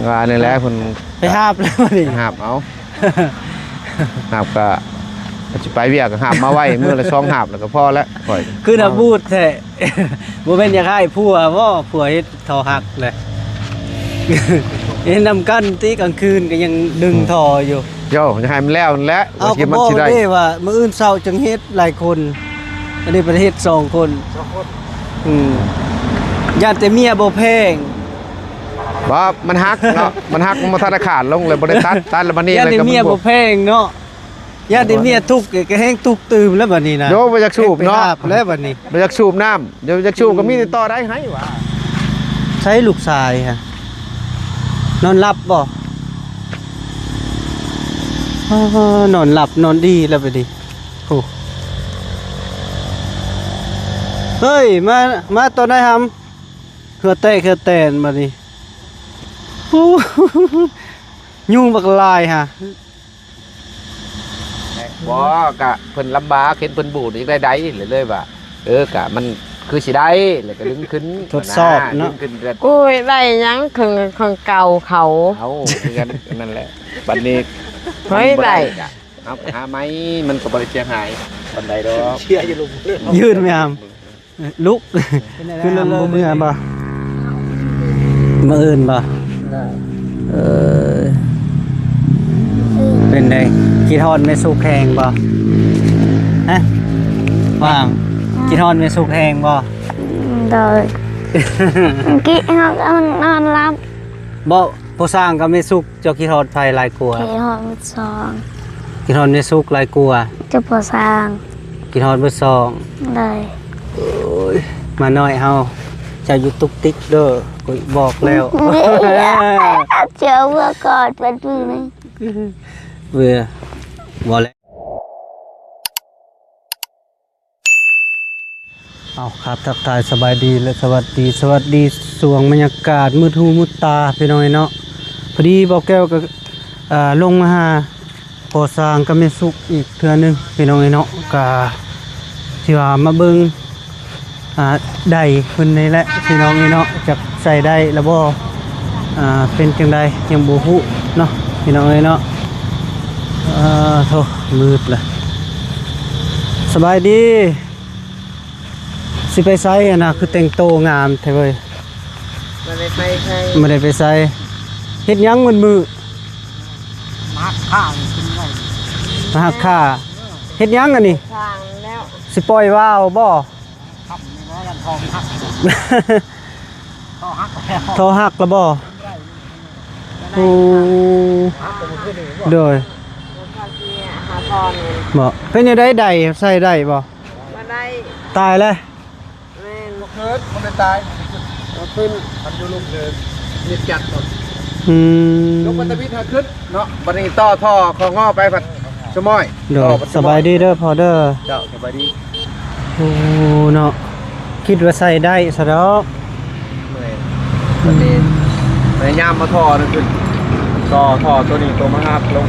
ວ່ານີ້ແຫຼະ ເພິ່ນ ໄປຫາບແລ້ວບັດນີ້ ຫາບເອົາ ຫາບກະ ຊິໄປວຽກກະຫາບມາໄວ້ ມື້ລະສອງຫາບແລ້ວກະພໍແລ້ວ ຂ້ອຍ ຄືນະບູດແທ້ ບໍ່ແມ່ນຢາກໃຫ້ຜົວບໍ ຜົວເຮັດທໍ່ຫັກແຫຼະ ເຮັດນຳກັນຕິ ກາງຄືນກະຍັງດຶງທໍ່ຢູ່ ໂຢ ຢາກໃຫ້ມັນແລ້ວນັ້ນແຫຼະ ເອົາ ວ່າຊິ ກະ ມັນ ບອກ ຊິໄດ້ ເດ້ວ່າມື້ອື່ນເຊົ້າຈຶ່ງເຮັດຫຼາຍຄົນ ອັນນີ້ປະເທດສອງຄົນ ສອງຄົນ ອືມ ຢ້ານແຕ່ເມຍບໍ່ແພງ ບໍ່ ມັນຫັກເນາະ ມັນຫັກ ມັນບໍ່ທັນໄດ້ຂາດລົງເລີຍ ບໍ່ໄດ້ຕັດ ຕັດແລ້ວບັດນີ້ ຢ້ານແຕ່ເມຍບໍ່ແພງເນາະ ຢ້ານແຕ່ເມຍທຸກ ກະແຮ່ງທຸກຕື່ມແລ້ວບັດນີ້ນະ ໂຢ ບໍ່ຢາກສູບເນາະ ແຮ່ງໄປຫາບແລ້ວບັດນີ້ ບໍ່ຢາກສູບນ້ຳ ຢາກສູບກະມີແຕ່ຕໍ່ໄດ້ໃຫ້ວ່າ ໃສລູກຊາຍຫັ້ນ ນອນຫຼັບບໍ່? ອໍ ນອນຫຼັບນອນດີແລ້ວບັດນີ້ ໂອ້ ເຮີ້ຍ ມາ ມາຕອນໃດຫຳ? ເຫື່ອແຕກເຫື່ອແຕນບັດນີ້ ໂອ້ ຍຸງບັກຫຼາຍຫາ ບໍ່ ກະເພິ່ນລຳບາກ ເຫັນເພິ່ນບູດ ຢາກໄດ້ໃດ ເລີຍວ່າ ເອີ ກະມັນຄືຊິໄດ້ ແລ້ວກະດຶງຂຶ້ນ ທົດສອບເນາະ ດຶງຂຶ້ນ ໂອ້ຍ ໄດ້ຫຍັງ ເຄື່ອງ ເຄື່ອງເກົ່າເຂົາ ເອົາ ຄືກັນ ນັ້ນແຫຼະ ບັດນີ້ ເຮີ້ຍ ໄດ້ ເອົາ ຫາໃໝ່ ມັນກະບໍ່ໄດ້ເສຍຫາຍປານໃດດອກ ເຊຍຢູ່ ຢືນແມ່ນ ລຸກ ຄືເລີ່ມບໍ່ເມື່ອຍບໍ່? ມື້ອື່ນບໍ່? ເອີ ເປັນໃດ? ຄິດຮອດແມ່ສຸກແຮງບໍ່? ຮະ? ວ່າງ ຄິດຮອດແມ່ສຸກແຮງບໍ່? ໂດຍ ກິເຮົາກຳລັງນອນຫຼັບ ບໍ່ ພໍ່ຊ່າງກັບແມ່ສຸກ ເຈົ້າຄິດຮອດໃຜຫຼາຍກວ່າ? ຄິດຮອດໝົດສອງ ຄິດຮອດແມ່ສຸກຫຼາຍກວ່າ ກັບພໍ່ຊ່າງ ຄິດຮອດໝົດສອງ ໂດຍ ໂອ້ຍ ໝານ້ອຍເຮົາ ເຈົ້າຢ່າຕຸກຕິກເດີ ຂ້ອຍບອກແລ້ວ ເຈົ້າເມື່ອກ່ອນເປັນມື້ນີ້ ເວີ ບໍ່ແລ້ວ. ເອົາຄັບ ທັກທາຍສະບາຍດີ ແລະ ສະຫວັດດີ ສະຫວັດດີຊ່ວງບັນຍາກາດມືດຫູມືດຕາ ພີ່ນ້ອງເອີຍເນາະ. ພໍດີບ່າວແກ້ວກໍ ເອີ ລົງມາຫາພໍ່ຊ່າງກັບແມ່ສຸກອີກເທື່ອໜຶ່ງ ພີ່ນ້ອງເອີຍເນາະ. ກໍທີ່ວ່າມາເບິ່ງ ອ່າ ໄດເພິ່ນນີ້ແຫຼະ ພີ່ນ້ອງເອີຍເນາະ. ຈັກໃສ່ໄດ້ລະບໍ່ ອ່າ ເປັນຈັ່ງໃດ ຍັງບໍ່ຮູ້ເນາະ ພີ່ນ້ອງເອີຍເນາະ. ເອີ ໂທ້ ມືດລະ. ສະບາຍດີ. ຊິໄປໃສຫັ້ນນະ ຄືແຕ່ງໂຕງາມແທ້ເວີຍ? ບໍ່ໄດ້ໄປໃສ ບໍ່ໄດ້ໄປໃສ. ເຮັດຫຍັງມື້ມື້? ມາຫັກຂ້າ ມາຫັກຂ້າ. ເອີ ເຮັດຫຍັງອັນນີ້? ສ້າງແລ້ວ ຊິປ່ອຍວາວບໍ່? ຄ່ຳນີ້ບໍ່ ຢ້ານທໍ່ມັນຫັກ ທໍ່ຫັກແລ້ວ ທໍ່ຫັກລະບໍ່? ໂອ້ ໂດຍ ບໍ່ ເປັນຈັ່ງໃດ ໄດ້ໃຊ້ໄດ້ບໍ່? ບໍ່ໄດ້ ຕາຍແລ້ວ. ແມ່ນ ບໍ່ຂຶ້ນ ມັນໄດ້ຕາຍ ບໍ່ຂຶ້ນ ມັນຢູ່ລຸ່ມເດີ ມີຈັດໝົດ. ອືມ ລົງມາຕະວິດຫາຂຶ້ນເນາະ. ບັດນີ້ຕໍ່ທໍ່ ຂໍງໍໄປພັດສະໝ້ອຍ. ໂດຍ ສະບາຍດີເດີພໍ່ເດີ. ເຈົ້າ ສະບາຍດີ. ໂອ້ ເນາະ ຄິດວ່າໃຊ້ໄດ້ຊະດອກ. ເມື່ອຍ ອືມ ບັດນີ້ພະຍາຍາມເອົາທໍ່ນັ້ນຂຶ້ນ ຕໍ່ທໍ່ໂຕນີ້ ໂຕມັນຫັກລົງ.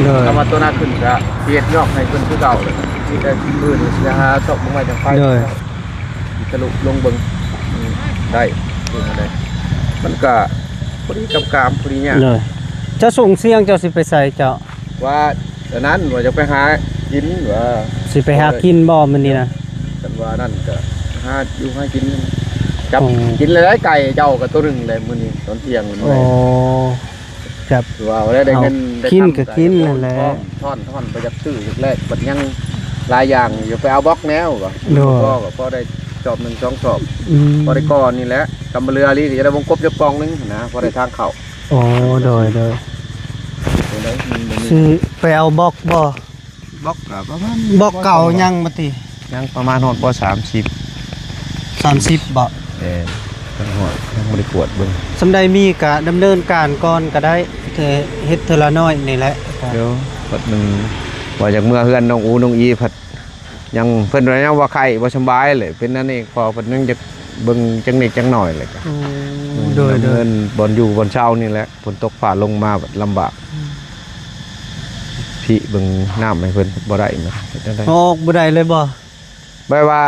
ໂດຍ ຖ້າວ່າໂຕນັ້ນຂຶ້ນກະຊິເຮັດຍອກໃຫ້ຂຶ້ນຄືເກົ່າ. ມີແຕ່ມື້ນີ້ຊິຫາຊອກເບິ່ງໄວ້ຈັ່ງໄປ. ໂດຍ ທະລຸລົງເບິ່ງ ອືມ ໄດ້ ເບິ່ງໄດ້ ມັນກະພໍດີກຳກາມ ພໍດີຍາກ. ໂດຍ ເຈົ້າສົ່ງສຽງ ເຈົ້າຊິໄປໃສເຈົ້າ? ວ່າອັນນັ້ນ ວ່າຈະໄປຫາກິນ ວ່າ ຊິໄປຫາກິນບໍ່ມື້ນີ້ນະ? ຄັນວ່ານັ້ນກະຫາຢູ່ຫາກິນ ຈັບ ໂອ້ ກິນຫຼາຍໆ ໄກ່ເຈົ້າກະໂຕໜຶ່ງແຫຼະມື້ນີ້ຕອນທ່ຽງ. ໂອ້ ແບບ ວ່າໄດ້ ໄດ້ເງິນໄດ້ຄຳ ກິນກໍກິນນັ້ນແຫຼະ ທ້ອນ ທ້ອນ ບໍ່ຢາກຊື້ຢາກແລກ ບັດຍັງຫຼາຍຢ່າງຢູ່ ໄປເອົາບລັອກແນວວ່າ ໂດຍ ພໍ ກໍພໍໄດ້ສອບໜຶ່ງສອງສອບ ອືມ ພໍໄດ້ກ່ອນນີ້ແຫຼະ ກຳບໍ່ເຫຼືອອີ່ຫຼີກໍຈະໄດ້ວົງກົບຈັກປ່ອງໜຶ່ງຫັ້ນນະ ພໍໄດ້ທາງເຂົ້າ. ໂອ້ ໂດຍ ໂດຍ ຊິໄປເອົາບລັອກບໍ່? ບລັອກກໍປະມານ ບລັອກເກົ່າຍັງບໍ່ຕິ? ຍັງປະມານຮອດບໍ່ ສາມສິບ ສາມສິບບໍ່? ແມ່ນ ຍັງຮອດ ຍັງບໍ່ໄດ້ກວດເບິ່ງ. ສ່ຳໃດມີກະດຳເນີນການກ່ອນກໍໄດ້ ເຮັດເທື່ອລະໜ້ອຍນີ້ແຫຼະ. ດຽວ ບັດໜຶ່ງວ່າຢາກເມືອເຮືອນນ້ອງອູນ້ອງອີ ພັດຍັງ ເພິ່ນວ່າຍັງວ່າໄຂ້ບໍ່ສຳບາຍເລີຍ ເປັນອັນນີ້ ພໍ່ເພິ່ນຍັງຢາກເບິ່ງຈັກນິດຈັກໜ້ອຍແຫຼະ. ໂອ້ ອືມ ໂດຍ ດຳເນີນ ໂດຍ ບ່ອນຢູ່ບ່ອນເຊົານີ້ແຫຼະ ຝົນຕົກຟ້າລົງມາບັດລຳບາກ. ອືມ ພີ້ເບິ່ງນ້ຳໃຫ້ເພິ່ນບໍ່ໄດ້ນະ ເຮັດຈັ່ງໃດ? ເອົາອອກບໍ່ໄດ້ເລີຍບໍ່? ແບບວ່າ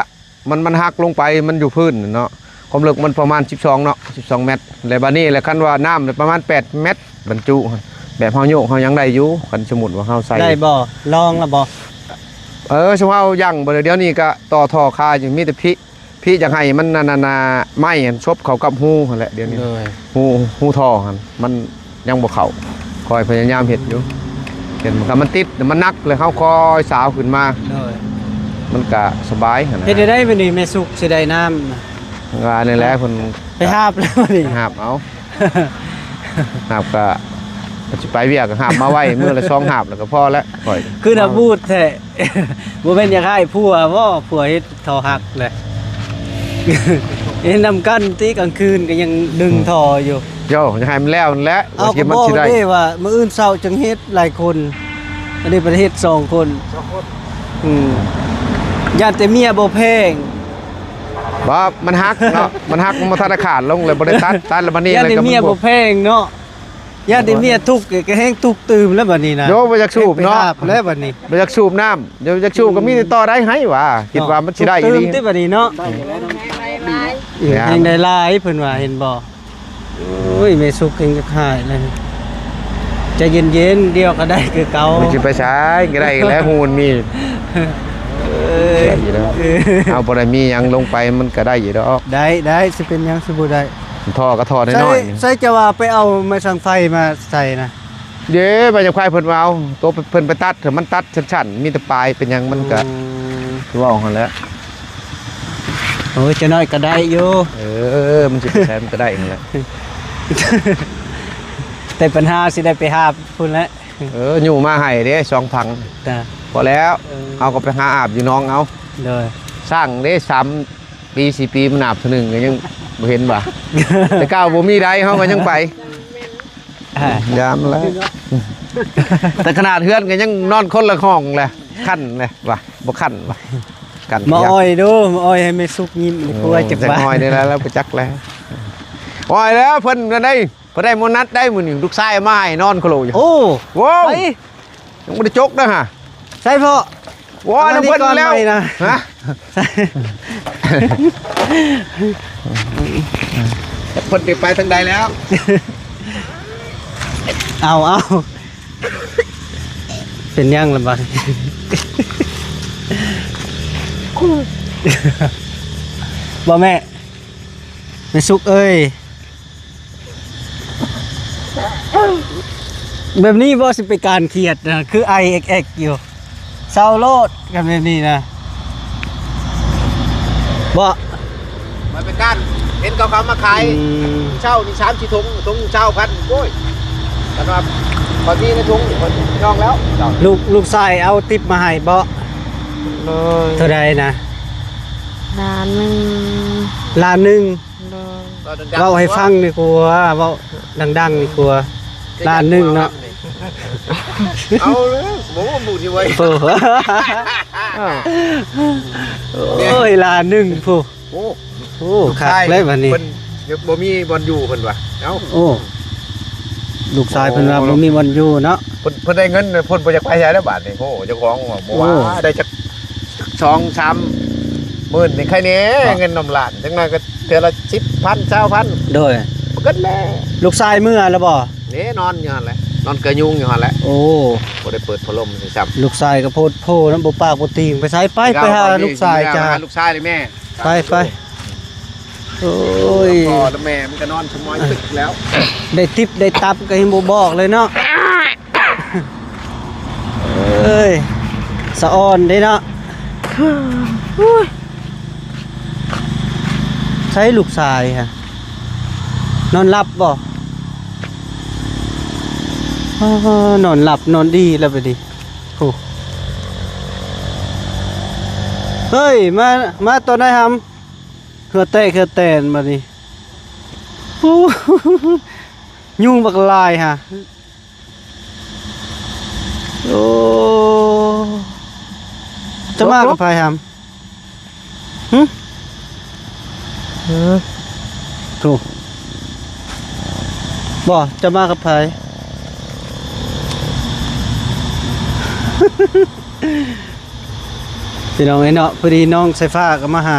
ມັນ ມັນຫັກລົງໄປ ມັນຢູ່ພື້ນເນາະ. ຄວາມເລິກມັນປະມານສິບສອງເນາະ ສິບສອງແມັດ ແລະບາດນີ້ແຫຼະ ຄັນວ່ານ້ຳປະມານແປດແມັດ ບັນຈຸ ແບບເຮົາໂຍກເຮົາຫຍັງໄດ້ຢູ່ ຄັນສົມມຸດວ່າເຮົາໃສ່ ໄດ້ບໍ່? ລອງແລ້ວບໍ່? ເອີ ສົມມຸດເຮົາຍັງບໍ່ ດຽວນີ້ກະຕໍ່ທໍ່ຄາຢູ່ ມີແຕ່ພີ ພີຢາກໃຫ້ມັນ ອັນນັ້ນນະ ໄມ້ຫັ້ນສົບເຂົ້າກັບຮູຫັ້ນແຫຼະ ດຽວນີ້ ໂດຍ ຮູ ຮູທໍ່ຫັ້ນ ມັນຍັງບໍ່ເຂົ້າ ຄອຍພະຍາຍາມເຮັດຢູ່ ເຫັນມັນ ຄັນມັນຕິດ ມັນໜັກ ແລ້ວເຮົາຄອຍສາວຂຶ້ນມາ ໂດຍ ມັນກະສະບາຍຫັ້ນນະ. ເຮັດແນວໃດບັດນີ້ແມ່ສຸກຊິໄດ້ນ້ຳ? ວ່ານີ້ແຫຼະ ເພິ່ນ ໄປຫາບແລ້ວບັດນີ້ ຫາບເອົາ ຫາບກະ ຊິໄປວຽກກະຫາບມາໄວ້ ມື້ລະສອງຫາບ ແລ້ວກະພໍແລ້ວ ຂ້ອຍ ຄືນະບູດແທ້ ບໍ່ແມ່ນຢາກໃຫ້ຜົວບໍ່? ຜົວເຮັດທໍ່ຫັກແຫຼະ ເຮັດນຳກັນຕິ ກາງຄືນກະຍັງດຶງທໍ່ຢູ່ ໂຢ ຢາກໃຫ້ມັນແລ້ວຫັ້ນແຫຼະ ເອົາ ວ່າຊິ ກະ ມັນ ບອກ ຊິໄດ້ ເດ້ວ່າມື້ອື່ນເຊົ້າຈຶ່ງເຮັດຫຼາຍຄົນ ອັນນີ້ປະເທດສອງຄົນ ສອງຄົນ ອືມ ຢ້ານແຕ່ເມຍບໍ່ແພງ ບໍ່ ມັນຫັກເນາະ ມັນຫັກ ມັນບໍ່ທັນໄດ້ຂາດລົງ ແລ້ວບໍ່ໄດ້ຕັດ ຕັດແລ້ວບັດນີ້ ຢ້ານແຕ່ເມຍບໍ່ແພງເນາະ ຢ້ານແຕ່ເມຍທຸກ ກະແຮງທຸກຕື່ມແລ້ວບັດນີ້ນະ ໂຢ ບໍ່ຢາກສູບເນາະ ໄປຫາບແລ້ວບັດນີ້ ບໍ່ຢາກສູບນ້ຳ ຢາກ ຢາກສູບກະມີແຕ່ຕໍ່ໄດ້ໃຫ້ວ່າ ຄິດວ່າມັນຊິໄດ້ອີ່ຫຼີ ທຸກຕື່ມຕິບັດນີ້ເນາະ ອືມ ແຮງໄດ້ຫຼາຍ ເພິ່ນວ່າ ເຫັນບໍ່? ໂອ້ຍ ແມ່ສຸກເກັ່ງຈັກຫາຍເລີຍ ໃຈເຢັນໆ ດຽວກະໄດ້ຄືເກົ່າ ມັນຊິໄປໃສກະໄດ້ແລ້ວ ຮູມັນມີ ເອີຍ ໄດ້ຢູ່ແລ້ວ ເອີຍ ເຮົາບໍ່ໄດ້ມີຫຍັງລົງໄປ ມັນກະໄດ້ຢູ່ດອກ ໄດ້ ໄດ້ ຊິເປັນຫຍັງຊິບໍ່ໄດ້ ທໍ່ກະທໍ່ນ້ອຍໆ ໃສ ໃສຈະວ່າໄປເອົາໄມ້ສັງໄຟມາໃສ່ນະ ເດ້ ໄມ້ສັງໄຟເພິ່ນວ່າເອົາ ໂຕເພິ່ນໄປຕັດ ມັນຕັດສັ້ນໆ ມີແຕ່ປາຍ ເປັນຫຍັງມັນກະ ອືມ ຄືເວົ້າຫັ້ນແຫຼະ ໂອ້ຍ ຈັກໜ້ອຍກະໄດ້ຢູ່ ເອີ ມັນຊິໄປໃສມັນກະໄດ້ຫັ້ນແຫຼະ ແຕ່ປັນຫາຊິໄດ້ໄປຫາພຸ້ນແຫຼະ ເອີ ຍູ້ມາໃຫ້ເດ້ ສອງຖັງ ຈ້ະ ພໍແລ້ວ ເອີ ເຮົາກະໄປຫາອາບຢູ່ໜອງເອົາ ໂດຍ ຊ້າງເດ້ ສາມປີສີ່ປີມາອາບເທື່ອໜຶ່ງກະຍັງບໍ່ເຫັນວ່າ ແຕ່ເກົ່າບໍ່ມີໃດ ເຮົາກະຍັງໄປ ອ່າ ຍາມແລ້ວ ແຕ່ຂະໜາດເຮືອນກະຍັງນອນຄົນລະຫ້ອງແຫຼະ ຄັນແຫຼະວ່າ ບໍ່ຄັນວ່າ ກັນ ມາອອຍດູ ມາອອຍໃຫ້ແມ່ສຸກຍິ້ມ ໂອ້ ຄົວຈັກ ຈັກ ວ່າ ອອຍໄດ້ແລ້ວ ລາວບໍ່ຈັກແລ້ວ ອອຍແລ້ວ ເພິ່ນນັ້ນໄດ໋ ເພິ່ນໄດ້ໂບນັດໄດ໋ມື້ນີ້ ລູກຊາຍເອົາມາໃຫ້ນອນໂຄໂລຢູ່ ໂອ້ ໂວ້ວ ໃສ ຍັງບໍ່ໄດ້ຈົກເດີຫະ ໃສພໍ່? ໂອ້ຍ ອັນນີ້ ນຳເພິ່ນແລ້ວ ກ່ອນໄປນະ ຮະ ເພິ່ນໄປທາງໃດແລ້ວ? ເອົາ ເອົາ ເປັນຫຍັງລະບາດນີ້ ບໍ່ແມ່ ແມ່ສຸກເອີຍ ແບບນີ້ບໍ່ ຊິໄປການຂຽດນະ ຄືໄອແອກໆຢູ່ ເຊົາໂລດ ກັນແບບນີ້ນະ ບໍ່ ມັນໄປການ ເຫັນເຂົາເອົາມາຂາຍ ອືມ ເຊົ້ານີ້ສາມສີ່ຖົງ ຖົງຊາວພັນ ໂອ້ຍ ຄັນວ່າຂ້ອຍມີໃນຖົງຂ້ອຍຍອງແລ້ວ ລູກ ລູກຊາຍເອົາຕິບມາໃຫ້ບໍ່? ໂດຍ ເທົ່າໃດນະ? ລ້ານໜຶ່ງ ລ້ານໜຶ່ງ ໂດຍ ເວົ້າໃຫ້ຟັງດີກວ່າ ເວົ້າດັງໆດີກວ່າ ລ້ານໜຶ່ງເນາະ ເອົາເລີຍ ບໍ່ ບໍ່ທີ່ໄວ້ ໂອ້ຍ ລ້ານໜຶ່ງພຸ້ນ ໂອ້ ໂອ້ ຄັກເລີຍບາດນີ້ ເພິ່ນບໍ່ມີບ່ອນຢູ່ເພິ່ນວ່າ ເອົ້າ ໂອ້ ລູກຊາຍເພິ່ນວ່າ ໂອ້ ບໍ່ມີບ່ອນຢູ່ເນາະ ເພິ່ນ ເພິ່ນໄດ້ເງິນ ເພິ່ນບໍ່ຢາກໄປໃສແລ້ວບາດນີ້ ໂອ້ ເຈົ້າຂອງວ່າ ບໍ່ວ່າ ໂອ້ ໄດ້ຈັກ ສອງສາມໝື່ນນີ້ໃຄແດ່ ເນາະ ເງິນນຳຫຼານ ຈັກໜ້ອຍກະເທື່ອລະສິບພັນ ຊາວພັນ ໂດຍ ໝົດແລ້ວ ລູກຊາຍເມືອແລ້ວບໍ່? ເດ້ ນອນຢູ່ຫັ້ນແຫຼະ ນອນກະຍຸງຢູ່ຫັ້ນແຫຼະ ໂອ້ ບໍ່ໄດ້ເປີດພັດລົມຊ້ຳ ລູກຊາຍກະໂພດໂພນຳ ບໍ່ປາກບໍ່ຕີງ ໄປໃສ ໄປ ໄປຫາລູກຊາຍຈ້າ ຫາລູກຊາຍເລີຍແມ່ ໄປ ໄປ ໂອ້ຍ ພໍ່ແມ່ມັນກະນອນສະໝອຍຕຶກແລ້ວ ໄດ້ຕິບໄດ້ຕັບກະຍັງບໍ່ບອກເລີຍເນາະ ເອີຍ ສະອອນເດ້ເນາະ ໃສລູກຊາຍຫະ ນອນຫຼັບບໍ່? ອ້າ ນອນຫຼັບນອນດີແລ້ວບາດນີ້ ໂອ້ ເຮີ້ຍ ມາ ມາຕອນໃດຫຳ ເຫື່ອແຕກເຫື່ອແຕນບາດນີ້ ໂອ້ ຍຸງບັກຫຼາຍຫະ. ໂອ້ ເຈົ້າມາກັບໃຜຫຳ? ຫຶ? ເອີ ໂທ້ ບໍ່ ເຈົ້າມາກັບໃຜ? ພີ່ນ້ອງເອີຍເນາະ ພໍດີນ້ອງສາຍຟ້າກະມາຫາ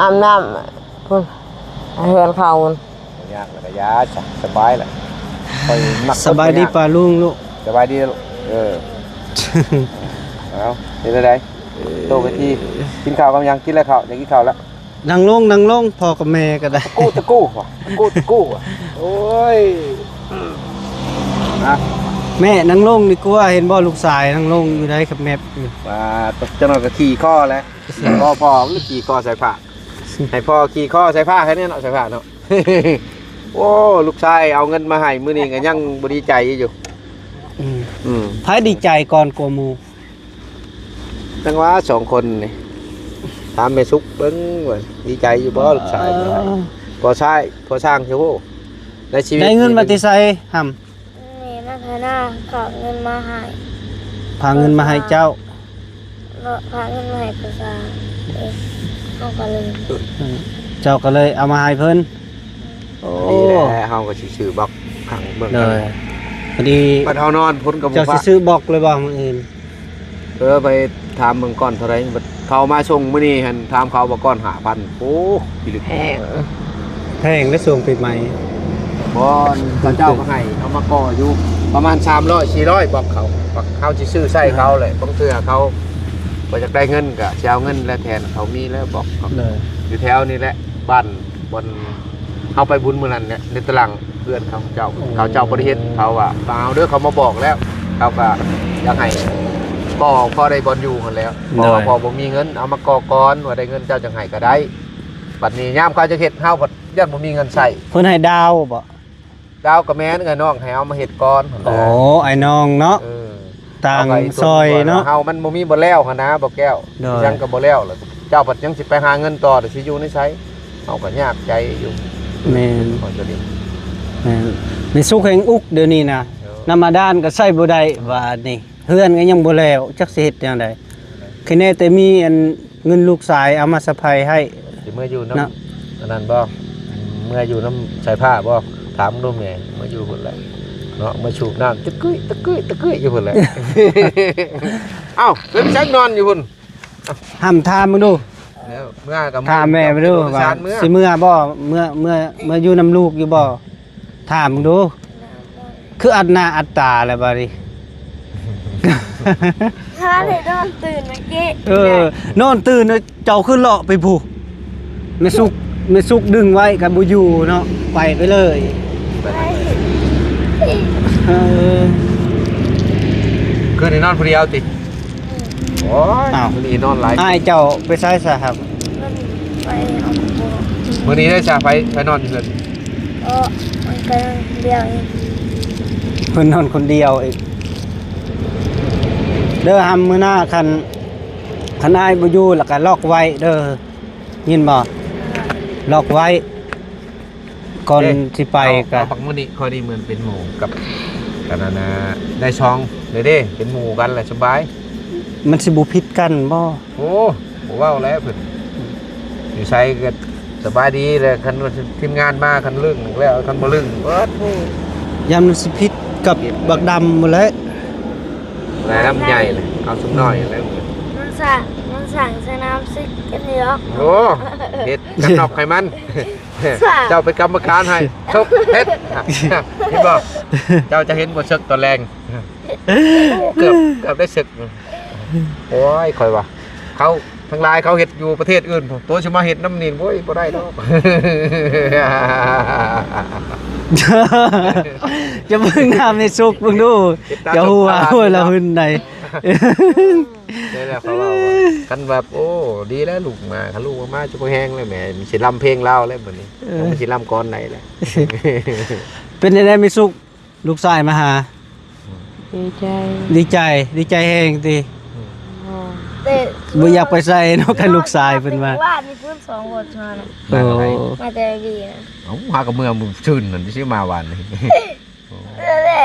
ອາບນ້ຳພຸ້ນ ເຮືອນເຂົາພຸ້ນ. ບໍ່ຍາກແລ້ວກໍຢ່າຊະ ສະບາຍແຫຼະ ຂ້ອຍມັກ ສະບາຍດີປ້າລຸງລູກ ສະບາຍດີລູກ. ເອີ ເອົາ ເປັນຈັ່ງໃດ ໂຕໄປທີ່ ກິນເຂົ້າກັບຫຍັງ? ກິນແລ້ວເຂົ້າ ຢາກກິນເຂົ້າແລ້ວ. ນັ່ງລົງ ນັ່ງລົງ ພໍ່ກັບແມ່ກໍໄດ້. ຕະກູ ຕະກູ ຕະກູ ຕະກູ. ໂອ້ຍ ນະ ແມ່ນັ່ງລົງດີກວ່າ ເຫັນບໍ່ ລູກຊາຍນັ່ງລົງຢູ່ໃດ ຄັບແມັບຢູ່. ວ່າ ຈັກໜ້ອຍກໍຂີ່ຄໍແຫຼະ ຂີ່ຄໍພໍ່ ຫຼືຂີ່ຄໍໃສ່ຜ້າ ໃຫ້ພໍ່ຂີ່ຄໍໃສ່ຜ້າແຄ່ນີ້ເນາະ ໃສ່ຜ້າເນາະ. ໂອ້ ລູກຊາຍເອົາເງິນມາໃຫ້ມື້ນີ້ກໍຍັງບໍ່ດີໃຈຢູ່. ອືມ ອືມ ໃຜດີໃຈກ່ອນກວ່າໝູ່? ຈັ່ງຫວະສອງຄົນນີ້ ຖາມແມ່ສຸກເບິ່ງວ່າດີໃຈຢູ່ບໍ່ ລູກຊາຍມາໃຫ້. ພໍ່ຊາຍ ພໍ່ຊ່າງຊິໂຫ ໃນຊີວິດ ໄດ້ເງິນມາແຕ່ໃສຫຳ? ແມ່ມາທະນາ ຝາກເງິນມາໃຫ້ ຝາກເງິນມາໃຫ້ເຈົ້າ ເນາະ ຝາກເງິນມາໃຫ້ພໍ່ຊ່າງເອງ ເຮົາກໍເລີຍ ເຈົ້າກໍເລີຍເອົາມາໃຫ້ເພິ່ນ. ໂອ້ ດີແລ້ວ ເຮົາກໍຊິຊື້ບລັອກຂັງເບິ່ງ ໂດຍ ກັນ ພໍດີ ບັດເຮົານອນພຸ້ນກໍບໍ່ ເຈົ້າຊິຊື້ບລັອກເລີຍບໍ່ມື້ອື່ນ? ເອີ ໄປຖາມເບິ່ງກ່ອນເທົ່າໃດ ບັດເຂົາມາສົ່ງມື້ນີ້ຫັ້ນ ຖາມເຂົາວ່າກ່ອນຫ້າພັນ. ໂອ້ ພິລຶກ ແພງ ແພງເດ້ຊ່ວງປີໃໝ່ ບ່ອນເຂົາເຈົ້າກໍໃຫ້ເອົາມາກໍ່ຢູ່ປະມານສາມຮ້ອຍສີ່ຮ້ອຍບລັອກເຂົາ ເຮົາຊິຊື້ໃຊ້ເຂົາແຫຼະ. ບາງເທື່ອເຂົາບໍ່ຢາກໄດ້ເງິນ ກໍຊິເອົາເງິນແລະແທນ ເຂົາມີແລ້ວບລັອກເຂົາ ຢູ່ແຖວນີ້ແຫຼະ ບ້ານບ່ອນ ເຮົາໄປບຸນມື້ນັ້ນແຫຼະ ໃນຕະລາງເຮືອນເຂົາເຈົ້າ ເຂົາເຈົ້າບໍ່ໄດ້ເຮັດ ເຂົາວ່າເອົາເດີ ເຂົາມາບອກແລ້ວ ເຂົາກໍຢາກໃຫ້ກໍ່ພໍໄດ້ບ່ອນຢູ່ຫັ້ນແຫຼະ ເພາະວ່າພໍ່ບໍ່ມີເງິນ ເອົາມາກໍ່ກ່ອນ ວ່າໄດ້ເງິນເຈົ້າຈັ່ງໃຫ້ກໍໄດ້. ບັດນີ້ຍາມເຂົາຈະເຮັດ ເຮົາພັດຢ້ານບໍ່ມີເງິນໃຊ້. ເພິ່ນໃຫ້ດາວບໍ? ດາວກໍແມ່ນ ເອື້ອຍນ້ອງໃຫ້ເຮົາມາເຮັດກ່ອນຫັ້ນແຫຼະ. ໂອ້ ອ້າຍນ້ອງເນາະ ເອີ ຕ່າງຊ່ອຍເນາະ ເຮົາມັນບໍ່ມີ ບໍ່ແລ້ວຫັ້ນນະ ບໍ່ແກ້ວ ໂດຍ ຍັງກໍບໍ່ແລ້ວ ແລ້ວເຈົ້າພັດຍັງຊິໄປຫາເງິນຕໍ່ ແລ້ວຊິຢູ່ໃນໃສ ເຮົາກໍຍາກໃຈຢູ່. ແມ່ນ ແມ່ນ ແມ່ສຸກແຮ່ງອຸກດຽວນີ້ນະ ເອີ ນ້ຳບາດານກໍໃຊ້ບໍ່ໄດ້ບາດນີ້ ເຮືອນກໍຍັງບໍ່ແລ້ວ ຈັກຊິເຮັດແນວໃດ. ຄະແນແຕ່ມີອັນເງິນລູກຊາຍເອົາມາສະໄພໃຫ້ ຊິເມືອຢູ່ນຳ ເນາະ ອັນນັ້ນບໍ່? ເມືອຢູ່ນຳສາຍຟ້າບໍ່? ຖາມເບິ່ງດູແມ່ ເມືອຢູ່ພຸ້ນແຫຼະເນາະ ເມືອສູບນ້ຳຕະກຶ້ຍ ຕະກຶ້ຍ ຕະກຶ້ຍຢູ່ພຸ້ນແຫຼະ. ເອົ້າ ເປັນຫຍັງນອນຢູ່ພຸ້ນ? ຫ້າມຖາມເບິ່ງດູ ເມືອກໍຖາມແມ່ເບິ່ງດູວ່າຊິເມືອບໍ່? ເມືອ ເມືອ ເມືອຢູ່ນຳລູກຢູ່ບໍ່? ຖາມເບິ່ງດູ ຄືອັດໜ້າອັດຕາແລ້ວບາດນີ້. ຫາໄດ້ນອນຕື່ນເມື່ອກີ້ ເອີ ນອນຕື່ນເຈົ້າຄືເລາະໄປພຸ້ນ ແມ່ສຸກ ແມ່ສຸກດຶງໄວ້ກໍບໍ່ຢູ່ເນາະ ໄປ ໄປເລີຍ. ເອີ ຄືນນີ້ນອນຜູ້ດຽວຕິ? ໂອ້ຍ ອ້າວ ມື້ນີ້ນອນຫຼາຍ ອ້າຍເຈົ້າໄປໃສຊະຄັບ? ເພິ່ນໄປເອົາໝາກມ່ວງ. ມື້ນີ້ໄດ້ຊະ ໃຜ ໃຜນອນຢູ່ເຮືອນ? ເອີ ມັນກໍນອນຄົນດຽວອີກ ເພິ່ນນອນຄົນດຽວອີກເດີ. ຫຳ ມື້ໜ້າຄັນ ຄັນອ້າຍບໍ່ຢູ່ ແລ້ວກໍລັອກໄວ້ເດີ ຍິນບໍ່? ລັອກໄວ້ ກ່ອນ ເອີ ຊິໄປ ເອົາ ກໍ ເອົາບັກມື້ນີ້ຂ້ອຍນີ້ເໝືອນເປັນໝູ່ກັບ ກັນນັ້ນນະ ນາຍຊອງເດ້ ເປັນໝູ່ກັນແຫຼະສະບາຍ. ມັນຊິບໍ່ຜິດກັນບໍ່? ໂອ້ ບໍ່ເວົ້າແລ້ວເພິ່ນ ຢູ່ໃສກໍສະບາຍດີແຫຼະ. ຄັນວ່າທີມງານມາ ຄັນລຶ້ງແລ້ວ ຄັນບໍ່ລຶ້ງເບິດ ຢ້ານມັນຊິຜິດກັບບັກດຳພຸ້ນແຫຼະ. ແລະ ນ້ຳໃຫຍ່ເລີຍ ເອົາຊຸມນ້ອຍແລ້ວ. ມັນສ້າງ ມັນສ້າງສະໜາມສຶກກັນຢູ່ດອກ. ໂອ້ ເຮັດກັນນອກໃຫ້ມັນ ເຈົ້າເປັນກຳມະການໃຫ້ ຊົກເຮັດ ເຫັນບໍ່? ເຈົ້າຈະເຫັນບໍ່ ເສິກຕອນແລງ ເກືອບ ເກືອບໄດ້ເສິກ. ໂອ້ຍ ຂ້ອຍວ່າ ເຂົາທັງຫຼາຍເຂົາເຮັດຢູ່ປະເທດອື່ນ ໂຕຊິມາເຮັດນຳນີ້ ໂອ້ຍ ບໍ່ໄດ້ດອກ. ຈະເບິ່ງໜ້າແມ່ສຸກເບິ່ງດູ ຈະຮູ້ວ່າ ໂອ້ຍ ລາວຫຶ່ນໃດ. ແລ້ວເຂົາເວົ້າວ່າ ຄັນແບບ ໂອ້ ດີແລ້ວລູກມາ ຄັນລູກມາ ມາຈະບໍ່ແຮງແລ້ວແມ່ ມັນຊິລຳເພງລາວແລ້ວບັດນີ້ ເອີ ມັນຊິລຳກ່ອນໃດແລ້ວ. ເປັນຈັ່ງໃດແມ່ສຸກ ລູກຊາຍມາຫາ? ດີໃຈ ດີໃຈ ດີໃຈແຮງຕິ? ອືມ ບໍ່ຢາກໄປໃສເນາະ ຄັນລູກຊາຍເພິ່ນມາ. ວ່າມີເພິ່ນສອງຄົນມານະ. ໂອ້ ມາແຕ່ເວຍນະ. ເອົ້າ ຫາກໍເມື່ອມື້ຊືນນັ້ນ ຊິມາວານນີ້.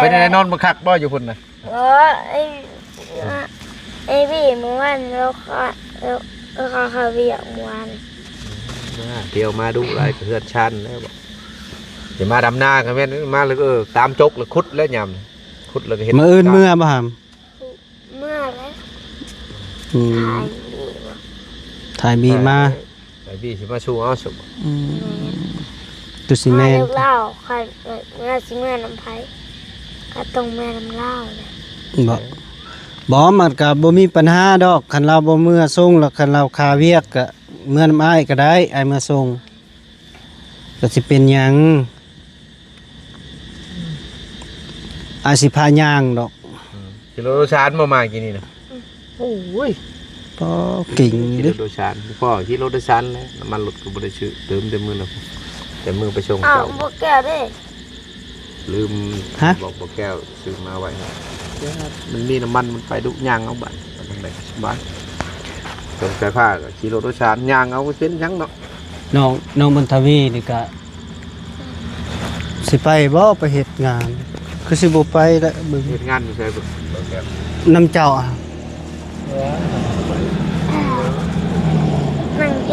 ເປັນຈັ່ງໃດ ນອນບໍ່ຄັກບໍ່ຢູ່ພຸ້ນນະ? ເອີ ໄອ້ ໄອ້ບີ ມື້ວານລາວ ລາວ ລາວເຂົ້າວຽກມື້ວານ. ອືມ ທ່ຽວມາດຸຫຼາຍ ເຮືອນຊານແລ້ວບໍ? ຊິມາດຳນາກໍແມ່ນ ມາແລ້ວ ເອີ ຕາມຈົກແລ້ວ ຂຸດແລ້ວຍາມ ຂຸດແລ້ວກໍເຮັດ. ມື້ອື່ນເມືອບໍ່ຫຳ? ເມືອແລ້ວ. ອືມ ຖ່າຍບີມາ ຖ່າຍບີມາ. ໄອ້ບີຊິມາສູ່ເອົາຊັ້ນບໍ? ອືມ ຄືຊິແມ່ນ ເອົາແລ້ວ ຄັນເມື່ອຊິເມືອນຳໃຜ ກໍຕ້ອງເມືອນຳລາວແຫຼະ. ບໍ່ ບໍ່ ມັນກໍບໍ່ມີບັນຫາດອກ ຄັນລາວບໍ່ເມືອສົ່ງ ແລ້ວຄັນລາວຄາວຽກກໍເມືອນຳອ້າຍກໍໄດ້ ອ້າຍເມືອສົ່ງ ກໍຊິເປັນຫຍັງ? ອາ ຊິພາຍ່າງດອກ. ອືມ ຂີ່ລົດໂດຍສານບໍ່ມາກີ້ນີ້ນະ? ໂອ້ຍ ພໍເກັ່ງຢູ່ເດ້. ຂີ່ລົດໂດຍສານ ພໍຂີ່ລົດໂດຍສານແຫຼະ. ນ້ຳມັນລົດກໍບໍ່ໄດ້ຊື້ ເຕີມແຕ່ມື້ນັ້ນ ແຕ່ມື້ໄປສົ່ງເຈົ້າ. ອ້າວ ບໍ່ແກ້ວເດ້? ລືມ ຮະ? ບອກບໍ່ແກ້ວຊື້ມາໄວ້ໃຫ້. ມັນມີນ້ຳມັນ ມັນໄປດຸຍ່າງເອົາບາດ ໄປທາງໃດກໍສະບາຍ. ເຄື່ອງໃຊ້ຜ້າກໍຂີ່ລົດໂດຍສານຍ່າງເອົາ ບໍ່ເປັນຫຍັງເນາະ. ນ້ອງ ນ້ອງບຸນທະວີນີ້ກະຊິໄປບໍ່ ໄປເຮັດງານ? ຄືຊິບໍ່ໄປລະເບິ່ງ. ເຮັດງານຢູ່ໃສ? ນຳເຈົ້າ.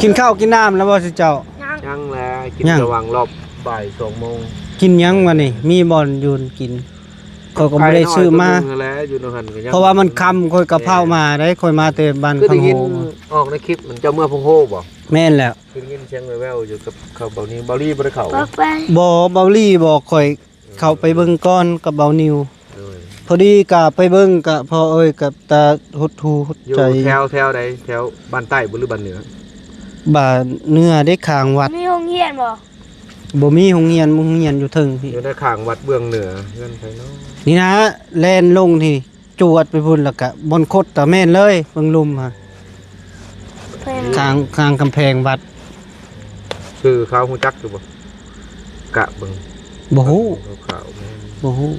ກິນເຂົ້າກິນນ້ຳແລ້ວບໍ່ຊຸເຈົ້າ? ຍັງແຫຼະ ກິນ ຍັງ ລະຫວ່າງຮອບບ່າຍສອງໂມງ. ກິນຫຍັງວະນີ້? ມີບ່ອນຢູ່ກິນ? ຂ້ອຍກໍບໍ່ໄດ້ຊື້ມາ ເພາະວ່າມັນຄ່ຳ. ຂ້ອຍກະເຝົ້າມາໄດ໋ ຂ້ອຍມາແຕ່ບ້ານຄຳໂຮ. ອອກໃນຄລິບ ມັນເຈົ້າເມືອພົງໂຮບໍ່? ແມ່ນແລ້ວ. ຄືໄດ້ຍິນສຽງແວ່ວໆຢູ່ກັບເຂົາ ເບົານີ້ ເບົາລີບໍ່ໄດ້ເຂົ້າ. ບໍ່ ເບົາລີບໍ່ ຂ້ອຍເຂົ້າໄປເບິ່ງກ່ອນກັບເບົານິວ. ໂດຍ ພໍດີກະໄປເບິ່ງກະພໍເອີຍ ກັບຕາຫົດຫູຫົດໃຈ. ຢູ່ແຖວ ແຖວໃດ? ແຖວບ້ານໃຕ້ບໍ່ ຫຼືບ້ານເໜືອ? ບ້ານເໜືອເດ້ ຂ້າງວັດ. ມີໂຮງຮຽນບໍ່? ບໍ່ມີໂຮງຮຽນ ໂຮງຮຽນຢູ່ເທິງພີ້ ຢູ່ໃນຂ້າງວັດເບື້ອງເໜືອເຮືອນໃຜເນາະ? ນີ້ນະ ແລ່ນລົງທີ່ ຈວດໄປພຸ້ນ ແລ້ວກະບ່ອນຄົດກະແມ່ນເລີຍ ເບິ່ງລຸ່ມຫັ້ນ ແພງ ຂ້າງ ຂ້າງກຳແພງວັດ. ຊື່ເຂົາຮູ້ຈັກຢູ່ບໍ່? ກະເບິ່ງ ບໍ່ຮູ້ ຄາວໆ ແມ່ນ ບໍ່ຮູ້.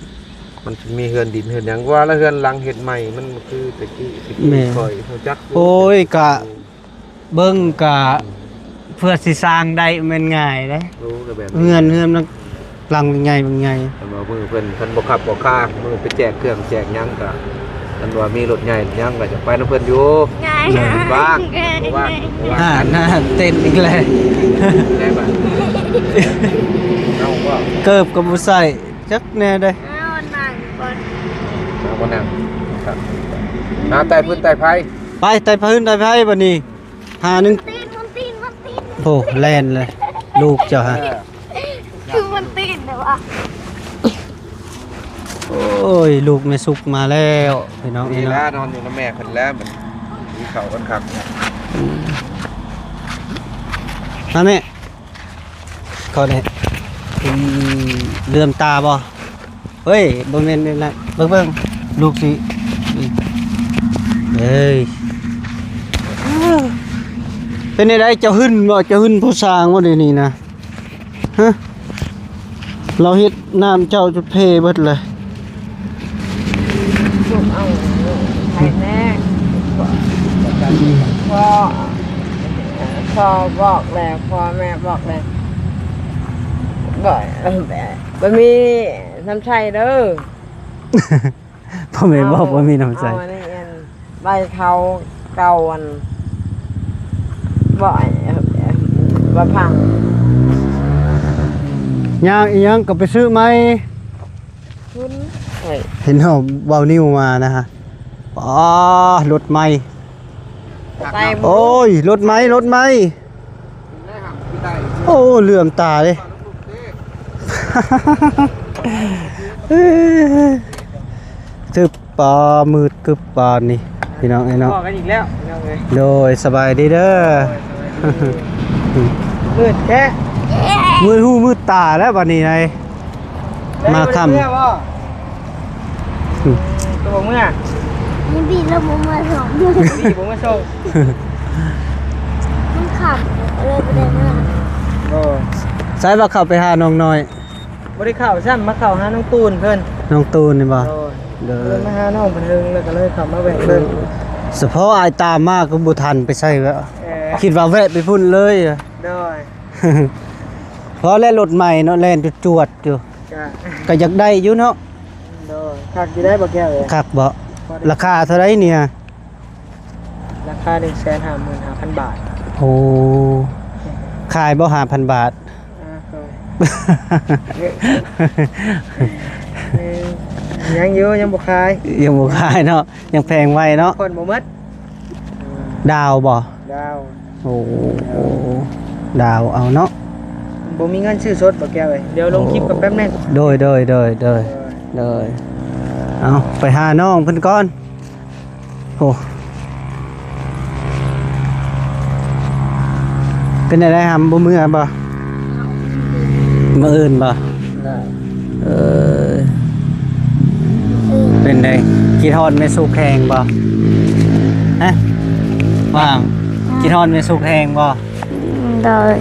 ມັນມີເຮືອນດິນເຮືອນຫຍັງ ວ່າລະເຮືອນຫຼັງເຮັດໃໝ່ ມັນຄືແຕ່ກີ້ ແຕ່ກີ້ ແມ່ນ ຂ້ອຍຮູ້ຈັກຢູ່. ໂອ້ຍ ກະ ເບິ່ງກະເພື່ອຊິສ້າງໄດ້ແມ່ນງ່າຍເດ້. ໂອ້ ກໍແບບນີ້ ເຮືອນ ເຮືອນມັນຫຼັງໃຫຍ່ ຫຼັງໃຫຍ່. ຄັນວ່າມື້ເພິ່ນ ຄັນບໍ່ຂັບບໍ່ຄາ ມື້ໄປແຈກເຄື່ອງແຈກຫຍັງກະ ຄັນວ່າມີລົດໃຫຍ່ຫຍັງກະຈະໄປນຳເພິ່ນຢູ່. ງ່າຍ ວ່າງ ວ່າງ ວ່າງ. ອ່າ ໜ້າເຕັ້ນອີກແລ້ວ ໄດ້ບາດ ເອົາບໍ່ ເກີບກໍບໍ່ໃສ່ຈັກແນວເດ້. ເອົານັ່ງກ່ອນ ເອົາບໍ່ນັ່ງ ຄັບ ຫາໄຕ່ຟືນໄຕ່ໄຟ ໄປໄຕ່ຟືນໄຕ່ໄຟບາດນີ້. ຫາໜຶ່ງ ຕີນ ມັນຕີນ ມັນຕີນ. ໂອ້ ແລ່ນເລີຍ ລູກເຈົ້າຫະ ຄືມັນຕີນແທ້ວະ. ໂອ້ຍ ລູກແມ່ສຸກມາແລ້ວ ພີ່ນ້ອງເອີຍເນາະ. ນອນຢູ່ນຳແມ່ເພິ່ນແລ້ວ ມັນມີເຂົ້າກັນຄັກ. ອືມ ມາແມ່ ເຂົ້າແດ່. ອືມ ເຫຼືອມຕາບໍ່? ເຮີ້ຍ ບໍ່ແມ່ນແນວນັ້ນ ເບິ່ງ ເບິ່ງ ລູກຊິ ເອີຍ ເປັນແນວໃດ? ເຈົ້າຫຶ້ນບໍ່? ເຈົ້າຫຶ້ນຜູ້ຊ່າງບໍ່ດຽວນີ້ນະ? ຮະ ລາວເຮັດນ້ຳເຈົ້າຈົນເພເບິດເລີຍ. ລູກເອົາໃຫ້ແນ່ ພໍ່ ພໍ່ບອກແລ້ວ ພໍ່ແມ່ບອກແລ້ວ ບໍ່ ບໍ່ມີນ້ຳໃຊ້ເດີ. ພໍ່ແມ່ບອກບໍ່ມີນ້ຳໃຊ້ ເອົາອັນນີ້ ອັນໃບເທົາເກົ່າ ອັນ ບໍ່ ບໍ່ພັງ. ຍ່າງອີ່ຫຍັງກໍໄປຊື້ໃໝ່. ເຫັນເຮົາເວົ້ານິວມານະຮະ. ອໍ ລົດໃໝ່ ໂອ້ຍ ລົດໃໝ່ ລົດໃໝ່. ໂອ້ ເຫຼືອມຕາເດ້ ຕຶບ ປາມືດກຶບປານນີ້ ພີ່ນ້ອງເອີຍເນາະ. ພໍ້ກັນອີກແລ້ວ ພີ່ນ້ອງເອີຍ. ໂດຍ ສະບາຍດີເດີ. ມືດແທ້ ມືດຫູມືດຕາແລ້ວບາດນີ້ໃດ. ມາຄ່ຳ ເມືອບໍ່? ອືມ ຕົວເມືອ ມີບີລະບໍ່ມາສົ່ງ ບີບໍ່ມາສົ່ງ ມັນຄ່ຳ ເລີຍບໍ່ໄດ້ເມືອ. ໂດຍ ໃສວ່າເຂົ້າໄປຫານ້ອງນ້ອຍ? ບໍ່ໄດ້ເຂົ້າຊ້ຳ ມາເຂົ້າຫານ້ອງຕູນເພິ່ນ. ນ້ອງຕູນນີ້ບໍ່? ໂດຍ ໂດຍ ເລີຍມາຫານ້ອງເພິ່ນເຖິງ ແລ້ວກໍເລີຍເຂົ້າມາແວະເບິ່ງ. ສະເພາະອ້າຍຕາມມາກໍບໍ່ທັນໄປໃສແລ້ວ ເອີ ຄິດວ່າແວະໄປພຸ້ນເລີຍ. ໂດຍ ພໍແລ້ວ ລົດໃໝ່ເນາະ ແລ່ນຈວດໆຢູ່ ກະ ກະຢາກໄດ້ຢູ່ເນາະ. ໂດຍ ຄັກຢູ່ໄດ໋ ບໍ່ແກ້ວເອີຍ. ຄັກບໍ່? ພໍໄດ້ ລາຄາເທົ່າໃດນີ້? ລາຄາໜຶ່ງແສນຫ້າໝື່ນຫ້າພັນບາດ. ໂອ້ ຂາຍບໍ່ ຫ້າພັນບາດ? ອ່າ ເອີ ຍັງຢູ່ ຍັງບໍ່ຂາຍ ຍັງບໍ່ຂາຍເນາະ ຍັງແພງໄວ້ເນາະ ຜ່ອນບໍ່ໝົດ. ດາວບໍ່? ດາວ ໂອ້ ດາວເອົາເນາະ ບໍ່ມີເງິນຊື້ສົດບໍ່ແກ້ວເອີຍ ດຽວລົງຄລິບກັນແປັບໜຶ່ງ ໂດຍ ໂດຍ ໂດຍ ໂດຍ ໂດຍ ເອົາ ໄປຫານ້ອງເພິ່ນກ່ອນ ໂອ້ ເປັນຈັ່ງໃດຫຳ ບໍ່ເມືອບໍ່? ມື້ອື່ນບໍ່? ເອີ ເປັນໃດ? ຄິດຮອດແມ່ສຸກແຮງບໍ່? ຮະ? ວ່າງ ຄິດຮອດແມ່ສຸກແຮງບໍ່? ໂດຍ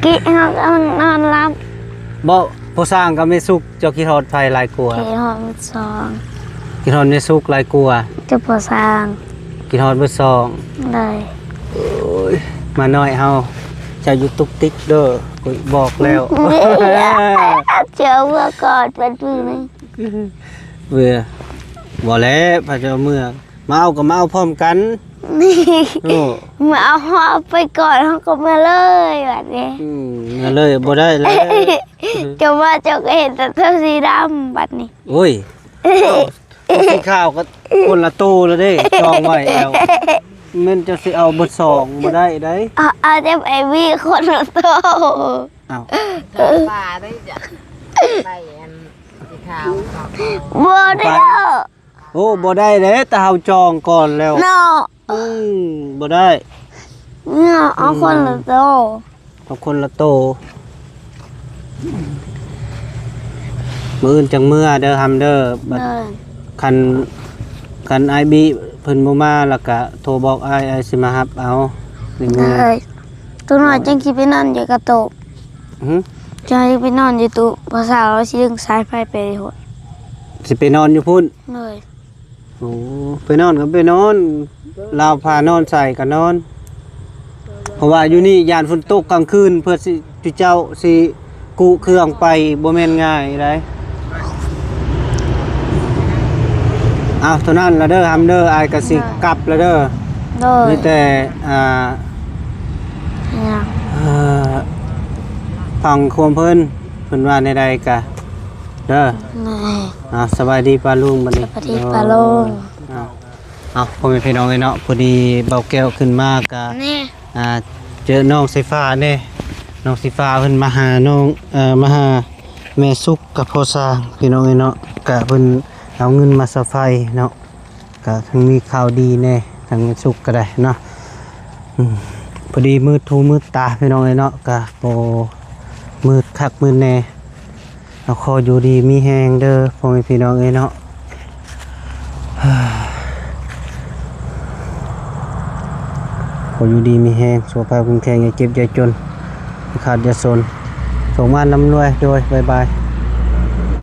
ກິນເຮົາກໍນອນຫຼັບ ບໍ່? ພໍ່ຊ່າງກັບແມ່ສຸກ ເຈົ້າຄິດຮອດໃຜຫຼາຍກວ່າ? ຄິດຮອດເບິດສອງ ຄິດຮອດແມ່ສຸກຫຼາຍກວ່າ ກັບພໍ່ຊ່າງ ຄິດຮອດເບິດສອງ ໂດຍ ໂອ້ຍ ມານ້ອຍເຮົາ ເຈົ້າຢູ່ຕຸກຕິກເດີ ຂ້ອຍບອກແລ້ວ ເຈົ້າເມືອກ່ອນເປັນມື້ນີ້ ເມືອ ບໍ່ແລ້ວ ພາເຈົ້າເມືອ ມາເອົາກໍມາເອົາພ້ອມກັນ ໂອ້ ມາເອົາ ເຮົາເອົາໄປກ່ອນ ເຮົາກໍເມືອເລີຍບາດນີ້ ອືມ ເມືອເລີຍບໍ່ໄດ້ແລ້ວ ເຈົ້າມາເຈົ້າກໍເຫັນແຕ່ໂຕສີດຳບາດນີ້ ໂອ້ຍ ໂຕສີຂາວກໍຄົນລະໂຕແລ້ວເດ້ ຈອງໄວ້ແລ້ວ ແມ່ນເຈົ້າຊິເອົາເບິດສອງບໍ່ໄດ້ໃດ ເອົາ ເອົາແຕ່ໄອ້ວີຄົນລະໂຕ ອ້າວ ປາໄດ້ຈ້ະ ໄປອັນສີຂາວ ບໍ່ໄດ້ ໂອ້ ບໍ່ໄດ້ເດ້ ແຕ່ເຮົາຈອງກ່ອນແລ້ວເນາະ ອືມ ບໍ່ໄດ້ ເນາະ ເອົາຄົນລະໂຕ ເອົາຄົນລະໂຕ ມື້ອື່ນຈັ່ງເມືອເດີ ຮຳເດີ ບັດ ໂດຍ ຄັນ ຄັນອ້າຍບິເພິ່ນບໍ່ມາ ແລ້ວກະໂທບອກອ້າຍ ອ້າຍຊິມາຮັບເອົາ ໂດຍ ໂຕນ້ອຍຈັ່ງຊິໄປນອນຢູ່ກະໂຕະ ຫື? ຈະໃຫ້ໄປນອນຢູ່ຕູ້ ພໍ່ສາວຊິດຶງສາຍໄຟໄປພຸ້ນ ຊິໄປນອນຢູ່ພຸ້ນ ໂດຍ ໂອ້ ໄປນອນກໍໄປນອນ ລາວພານອນໃສກໍນອນ ເພາະວ່າຢູ່ນີ້ຢ້ານຝົນຕົກກາງຄືນ ເພື່ອຊິ ເຈົ້າຊິກູ້ເຄື່ອງໄປ ບໍ່ແມ່ນງ່າຍໃດ ເອົາ ເທົ່ານັ້ນລະເດີ ຮຳເດີ ອ້າຍກໍຊິ ໂດຍ ກັບລະເດີ ໂດຍ ມີແຕ່ ອ່າ ຫຍັງ ເອີ ຟັງຄວາມເພິ່ນ ເພິ່ນວ່າແນວໃດກະເດີ ໂດຍ ເອົາ ສະບາຍດີປ້າລຸງບັດນີ້ ສະບາຍດີປ້າລຸງ ເອົາ ເອົາ ພໍ່ແມ່ພີ່ນ້ອງເອີຍເນາະ ພໍດີບ່າວແກ້ວຂຶ້ນມາກະ ນີ້ ອ່າ ເຈີນ້ອງສີຟ້າແດ່ ນ້ອງສີຟ້າເພິ່ນມາຫານ້ອງ ເອີ ມາຫາແມ່ສຸກກັບພໍ່ຊ່າງ ພີ່ນ້ອງເອີຍເນາະ ກະເພິ່ນເອົາເງິນມາສະໄພເນາະ ກະທັງມີຂ່າວດີແດ່ ທາງແມ່ສຸກກໍໄດ້ເນາະ ອືມ ພໍດີມືດຫູມືດຕາ ພີ່ນ້ອງເອີຍເນາະ ກະບໍ່ມືດຄັກມືດແນ່ ເອົາ ຂໍຢູ່ດີມີແຮງເດີ ພໍ່ແມ່ພີ່ນ້ອງເອີຍເນາະ ຂໍຢູ່ດີມີແຮງ ສຸຂະພາບເຂັ້ມແຂງ ຢ່າເຈັບຢ່າຈົນ ຢ່າຂາດຢ່າສົນ ໂຊກໝານລ່ຳລວຍ ໂດຍ ບາຍບາຍ.